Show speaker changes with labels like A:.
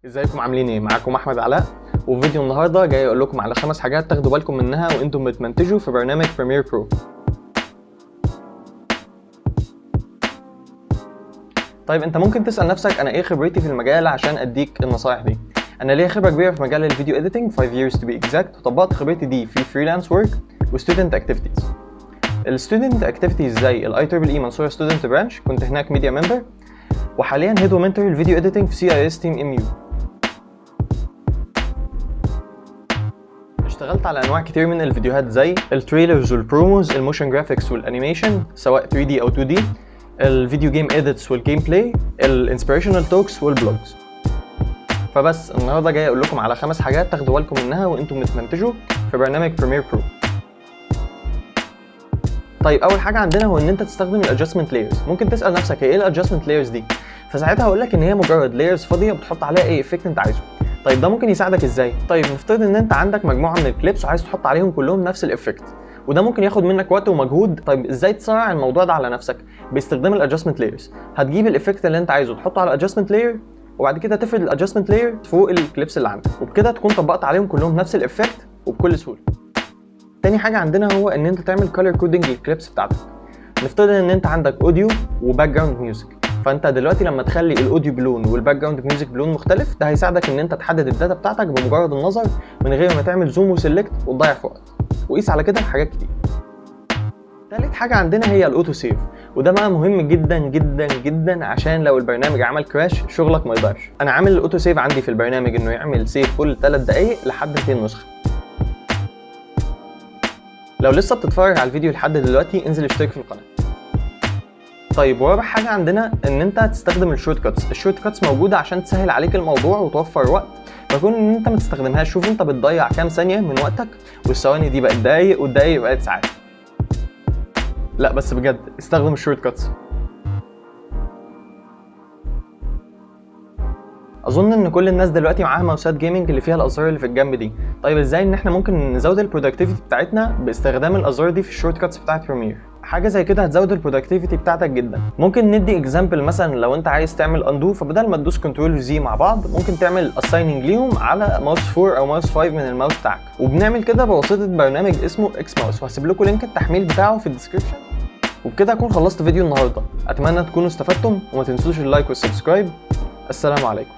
A: ازيكم عاملين ايه؟ معاكم احمد علاء، وفي فيديو النهارده جاي اقول لكم على 5 حاجات تاخدوا بالكم منها وانتم بتمنتجوا في برنامج Premiere Pro. طيب انت ممكن تسال نفسك انا ايه خبرتي في المجال عشان اديك النصايح دي؟ انا ليا خبره كبيرة في مجال ال video editing 5 years to be exact، وطبقت خبرتي دي في freelance work و student activities. ال student activities زي ال IEEE منصورة student branch، كنت هناك media member، وحاليا head و mentor ال video editing في CIS team MU. اشتغلت على انواع كتير من الفيديوهات زي ال trailers وال promos، ال motion graphics وال animation سواء 3D او 2D، ال video game edits وال gameplay، ال inspirational talks وال blogs. فبس النهارده جاي اقول لكم على 5 حاجات تاخدوا بالكم منها وانتم بتمنتجوا في برنامج Premiere Pro. طيب اول حاجة عندنا هو ان انت تستخدم ال adjustment layers. ممكن تسال نفسك هي ايه ال adjustment layers دي؟ فساعتها هقول لك ان هي مجرد layers فاضية بتحط عليها اي effect انت عايزه. طيب ده ممكن يساعدك ازاي؟ طيب نفترض ان انت عندك مجموعة من ال clips وعايز تحط عليهم كلهم نفس ال effect، وده ممكن ياخد منك وقت ومجهود. طيب ازاي تسرع الموضوع ده على نفسك؟ باستخدام ال adjustment layers. هتجيب ال effect اللي انت عايزه تحطه على ال adjustment layer، وبعد كده تفرد ال adjustment layer فوق ال clips اللي عندك، وبكده تكون طبقت عليهم كلهم نفس ال effect وبكل سهولة. تاني حاجة عندنا هو ان انت تعمل color coding لل clips بتاعتك. نفترض ان انت عندك audio و background music، فانت دلوقتي لما تخلي ال audio بلون وال background music بلون مختلف، ده هيساعدك ان انت تحدد ال data بتاعتك بمجرد النظر من غير ما تعمل zoom و select وتضيع في وقت، وقيس على كده حاجات كتير. تالت حاجة عندنا هي ال auto save، وده بقى مهم جدا جدا جدا عشان لو البرنامج عمل crash شغلك ما يضيعش. انا عامل ال auto save عندي في البرنامج انه يعمل save كل 3 دقايق لحد 200 نسخه. لو لسه بتتفرج على الفيديو لحد دلوقتي انزل اشترك في القناة. طيب ورابع حاجة عندنا ان انت تستخدم ال shortcuts. ال shortcuts موجودة عشان تسهل عليك الموضوع وتوفر وقت، فكون ان انت ما تستخدمهاش شوف انت بتضيع كام ثانية من وقتك، والثواني دي بقت دقايق والدقايق بقت ساعات. لا بس بجد استخدم ال shortcuts. اظن ان كل الناس دلوقتي معاها ماوسات gaming اللي فيها الازرار اللي في الجنب دي. طيب ازاي ان احنا ممكن نزود ال productivity بتاعتنا باستخدام الازرار دي في ال shortcuts بتاعت Premiere؟ حاجة زي كده هتزود ال productivity بتاعتك جدا. ممكن ندي example، مثلا لو انت عايز تعمل undo، فبدل ما تدوس control Z مع بعض ممكن تعمل assigning ليهم على ماوس 4 او ماوس 5 من الماوس بتاعك، وبنعمل كده بواسطة برنامج اسمه Xmouse، وهسيب لكم link التحميل بتاعه في ال description. وبكده اكون خلصت فيديو النهارده، اتمنى تكونوا استفدتم، وما تنسوش ال like وال subscribe. السلام عليكم.